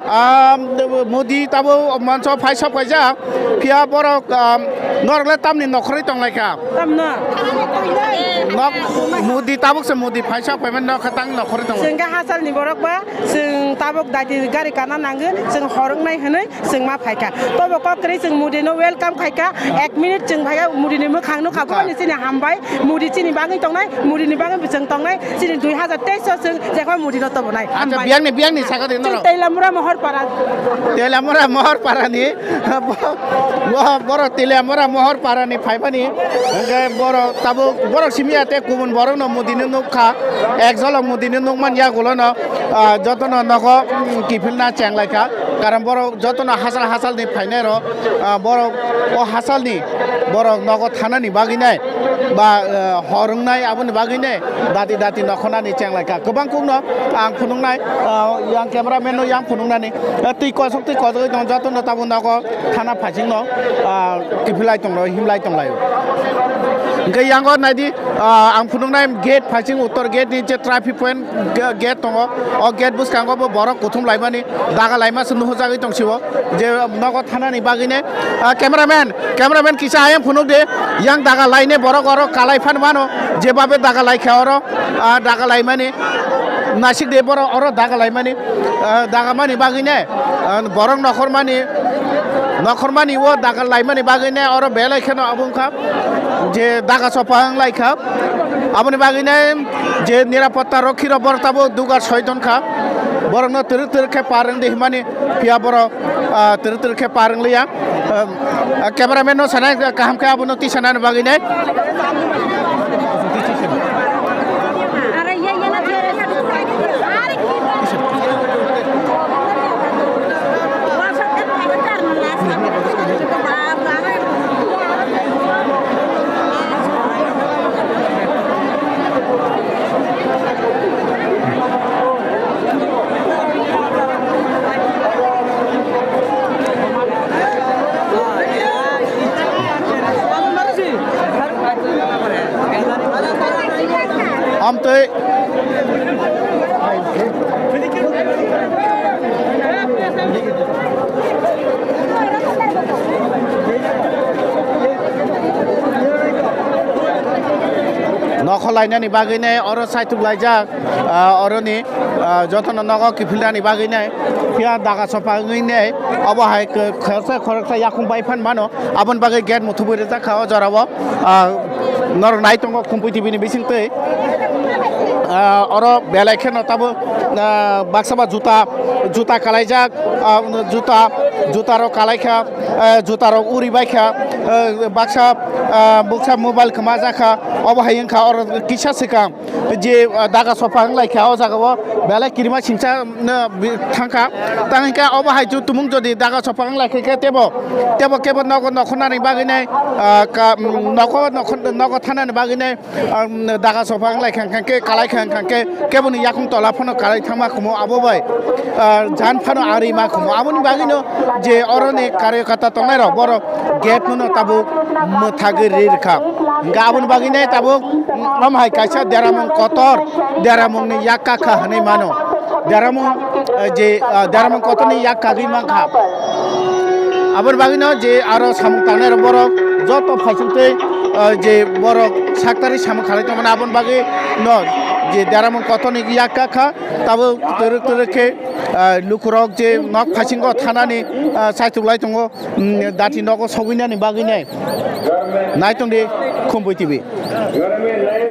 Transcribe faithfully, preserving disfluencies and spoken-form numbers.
Um, Modi tabuk manso phai sok kaijak, phiya borok, um, norok le tamni nokhorwi tonglaikha. Tamno? Nok, Modi tabuk se Modi phai sok phaimani nokha tang nokhorwi tongo. Chwng khe hachalni borok ba, chwng tabuk daiti gari kana nangwi, chwng horoknai hwnwi chwng ma phaikha. Tobo kok kwrwi chwng Modi no welcome khaikha, ek minute chwng phaikha Modi ni mwkhang nukha, Nukha. Boni chini hambai, Modi chini bagwi tongnai, Modi ni bagwi bo chwng tongnai, chini dui hazar teis o chwng jekma Modi no tobonai. Acha, hambai. Biyangni, biyangni saka de Chwng norok. Teilamura Mohor para. Teilamura Mohor para ni, bo, bo, borok Teilamura Mohor para ni phaimani, hwnkhe borok tabuk, borok simi ya tei kubun borok no Modi no nukha, ek jolok Modi no nukman yagulo no, ah, joto no nogo, mm, kiphilna chenglaikha, karon borok joto no hachal hachal ni phainai rok, ah, borok o hachal ni borok nogo thanani bagwi nai ba, ah, hor wngnai aboni bagwi nai dati dati nokhornani chenglaikha. Kwbang kukno ang phunuknai, ah, yang cameraman no yang phunuknani, ah, twi kosok twi kosok tong joto no tabuk nogo thana phaising no, ah, kiphilai tong lai, himlai tong lai. Hwnkhe yango naidi, ah, ang phunuknai gate phaising uttor gate ni je traffic point ge-, gate tongo, o gate bwskango bo borok kuthum laimani daga laima se nuhujagwi tong sio je nogo thanani bagwi ne, ah, cameraman, cameraman kisa ayang phunuk de, yang daga laine borok oro kalai phan mano, jebabe daga laikha oro, ah, daga laimani nasik de borok oro daga laimani, ah, daga mani bagwi ne, ah, borok nokhormani, nokhormani o daga laimani bagwi ne oro belai kheno abo wngkha je daga sopa wng laikha. Aboni bagwi ne je nirapotta rokhi rok borok tabuk dugar soi tonkha, borokno twrwk twrwk khe par wng di himani, phiya borok, ah, twrwk twrwk khe par wng liya. Ah, cameraman no sanai kaham khe abono twi sanani bagwi ne. Amtwi nokhor lainani bagwi nai oro saituk laijak, ah, oroni, ah, jotono nogo kiphilnani bagwi nai phiya daga sopa wngwi nai obo hai khoroksa khoroksa yakung bai phan mano. Aboni bagwi gate muthubwi rijak kha o jorao. Ah, norok nai tongo Khumpui T V ni bisingtwi. Ah, oro belai kheno tabuk, ah, baksa ba juta, juta kalaijak, ah, juta, juta rok kalai kha, ah, juta rok uri bai kha, ah, baksa, ah, buksa mobile kwma jak kha, obo hai wng kha oro kisa swkang. Je, ah, daga sopa wng lai kha o jaga o belai kirima singcha, mm, bi-, thang kha. Tang hwn khe obo hai chu tumung jodi daga sopa wng lai kha khe tebo, tebo kebo nogo nokhornani bagwi nai, ah, ka, mm, nogo nokhor-, nogo thanani bagwi nai, ah, mm, daga sopa wng lai kha hwn khe kalai kha hwn khe keboni yakung tola phano kalai thangma khumo abo bai, ah, jan phano ari ma khumo aboni bagwi no je oroni karyo kata tongnai rok borok gate no tabuk mwthagwi ri rwkha. Hwnkhe aboni bagwi nai tabuk, mm, omo hai kaisa deramung kotor, deramungni yak kakha hwnwi mano. Deramung, eh, je, ah, deramung kotorni yak kagwi mankha. Aboni bagwino je aro samung tangnai rok borok joto phaisingtwi, ah, je borok saktari samung khalai tongmani aboni bagwi no je deramung kotorni yak kakha tabuk twrwk twrwk khe, ah, lukurok je nok phaisingo thanani, ah, saichuk lai tongo. Mm, dati nogo sogwinani bagwi nai. Nai tong di Khumpui T V.